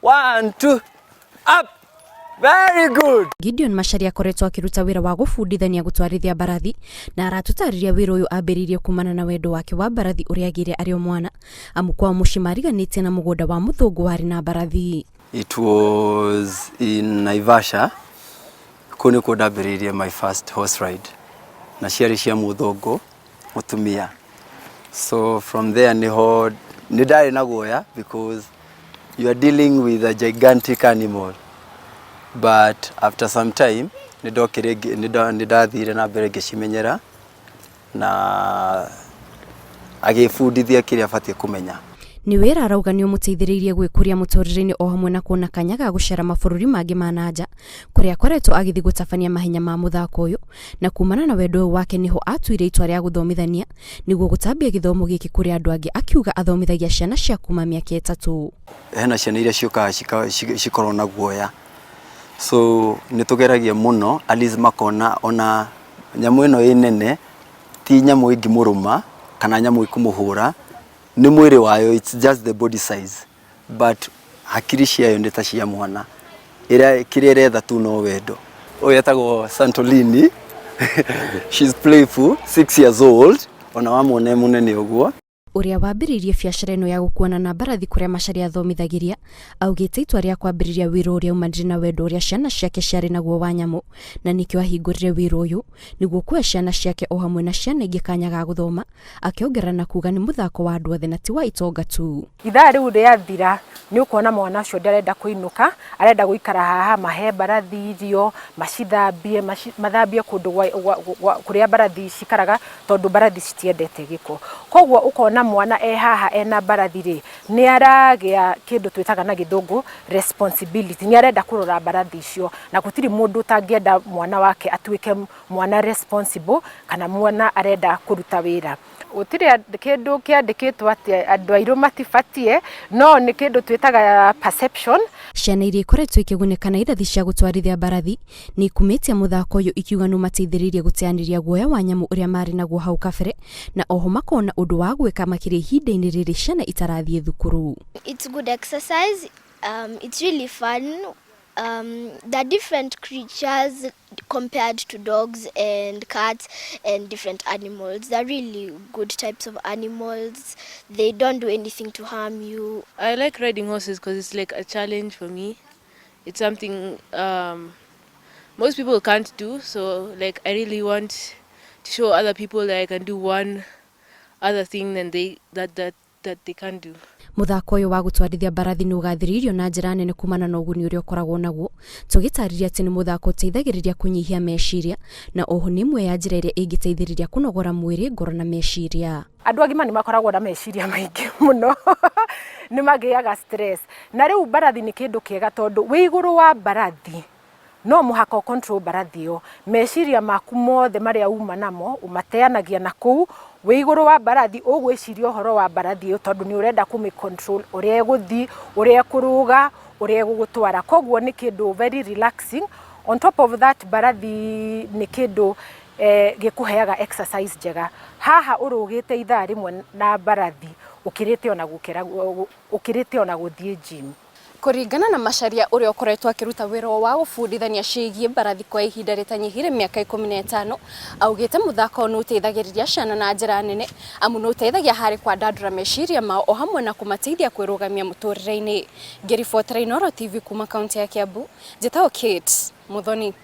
One, two, up. Very good. Gideon Macharia akoretwo akĩruta wĩra wa gũbundithania gũtwarithia mbarathi na aratũtarĩria wĩra ũyũ ambĩrĩirie kumana na wendo wake wa mbarathi ũrĩa agĩire arĩ o mwana, amu kwao mũciĩ mariganĩtie na mũgũnda wa mũthũngũ warĩ na mbarathi. It was in Naivasha. Kũu nĩkuo ndambĩrĩirie my first horse ride. Na ciarĩ cia mũthũngũ mũtumia. So from there niho nĩ ndarĩ na guoya because you are dealing with a gigantic animal. But after some time nĩ ndokire nĩ ndathire na mbere ngĩcimenyera na agĩbundithia kĩrĩa abatiĩ kũmenya. Nĩ wĩra arauga nĩ ũmũteithĩrĩirie gwĩkũria mũtũrĩre-inĩ o hamwe na kuona kanya ga gũcera mabũrũri mangĩ ma na nja kũrĩa akoretwo agĩthiĩ gũtabania mahenya ma mũthako ũyũ, na kumana na wendo ũyũ wake nĩho atuire itua rĩa gũthomithania nĩguo gũtambia gĩthomo gĩkĩ kũrĩ andũ angĩ, akiuga athomithagia ciana cia kuma mĩaka 3. Hena ciana iria ciũkaga cikorwo na guoya, so nĩ tũgeragia mũno at least makona ona nyamũ ĩno ĩ nene ti nyamũ ĩngĩmũrũma kana nyamũ ĩkũmũhũra, nĩ mwĩrĩ wayo, it's just the body size, but hakiri ciayo nĩ ta cia mwana. Ĩrĩa kĩrĩa ĩretha tu no wendo. Ũyũ etagwo Santolini. She's playful, 6 years old, ona wamwona e mũnene ũguo. Ũrĩa wambĩrĩirie biacara ĩno ya gũkuana na mbarathi kũrĩa Macharia athomithagĩria augĩte itua rĩa kwambĩrĩria wĩra ũrĩa aumanire na wendo ũrĩa ciana ciake ciarĩ naguo wa nyamũ, na nĩkĩo ahingũrire wĩra ũyũ nĩguo kuoya ciana ciake o hamwe na ciana ingĩ kanya ga gũthoma, akĩongerera na kuga nĩ mũthako wa andũ othe na ti wa itonga tu. Ithaa rĩu rĩathira nĩ ũkuona mwana ũcio ndarenda kũinũka, arenda gũikara haha, mahe mbarathi irio, macithambie, mathambie kũndũ kũrĩa mbarathi cikaraga, tondũ mbarathi citiendete gĩko. Koguo ũkona mwana e haha ena mbarathi rĩ, nĩ aragĩa kĩndũ twĩtaga na gĩthũngũ responsibility, nĩ arenda kũrora mbarathi icio, na gũtirĩ mũndũ ũtangĩenda mwana wake atuĩke mwana responsible kana mwana arenda kũruta wĩra. Gũtirĩ kĩndũ kĩandĩkĩtwo atĩ andũ airũ matibatie, no nĩ kĩndũ twĩtaga perception. Ciana iria ikoretwo ikĩgunĩka na irathi cia gũtwarithia mbarathi nĩ ikumĩtie mũthako ũyũ, ikiuga nĩ ũmateithĩrĩirie gũteanĩria guoya wa nyamũ ũrĩa marĩ naguo hau kabere, na oho makona ũndũ wa gwĩka makĩria ihinda-inĩ rĩrĩ ciana itarathiĩ thukuru. It's good exercise. It's really fun. They're different creatures compared to dogs and cats and different animals. They're really good types of animals. They don't do anything to harm you. I like riding horses because it's like a challenge for me. It's something most people can't do. So I really want to show other people that I can do one other thing than they that that that they can do. Mũthako ũyũ wa gũtwarithia mbarathi nĩ ũgathĩrĩirio na njĩra nene kumana na ũguni ũrĩa ũkoragwo naguo, tũgĩtarĩria atĩ nĩ mũthako ũteithagĩrĩria kũnyihia meciria, na oho nĩ ĩmwe ya njĩra ĩrĩa ĩngĩteithĩrĩria kũnogora mwĩrĩ, ngoro na meciria. Andũ agima nĩ makoragwo na meciria maingĩ mũno, nĩ magĩaga stress, na rĩu mbarathi nĩ kĩndũ kĩega tondũ wĩ igũrũ wa mbarathi no mũhaka ũ control mbarathi ĩyo, meciria maku mothe marĩa uma namo ũmateanagia na kũu. Wĩ igũrũ wa mbarathi ũgwĩciria ũhoro wa mbarathi ĩyo tondũ nĩ ũrenda kũmĩ control, ũrĩa ĩgũthiĩ, ũrĩa ĩkũrũga, ũrĩa ĩgũgũtwara. Koguo nĩ kĩndũ very relaxing. On top of that, mbarathi nĩ kĩndũ gĩkũheaga exercise njega. Haha ũrũgĩte ithaa rĩmwe na mbarathi ũkĩrĩte ona gũkĩra ũkĩrĩte ona gũthiĩ gym. Kũringana na Macharia ũrĩa ũkoretwo akĩruta wĩra wa gũbundithania ciĩgiĩ mbarathi kwa ihinda rĩtanyihire mĩaka 15, augĩte mũthako nĩ ũteithagĩrĩria ciana na njĩra nene, amu nĩ ũteithagia harĩ kwandandũra meciria mao o hamwe na kũmateithia kwĩrũgamia mũtũrĩre-inĩ. Ngĩribotera Inooro TV kuma kaunti ya Kiambu, njĩtagwo Kate Muthoni.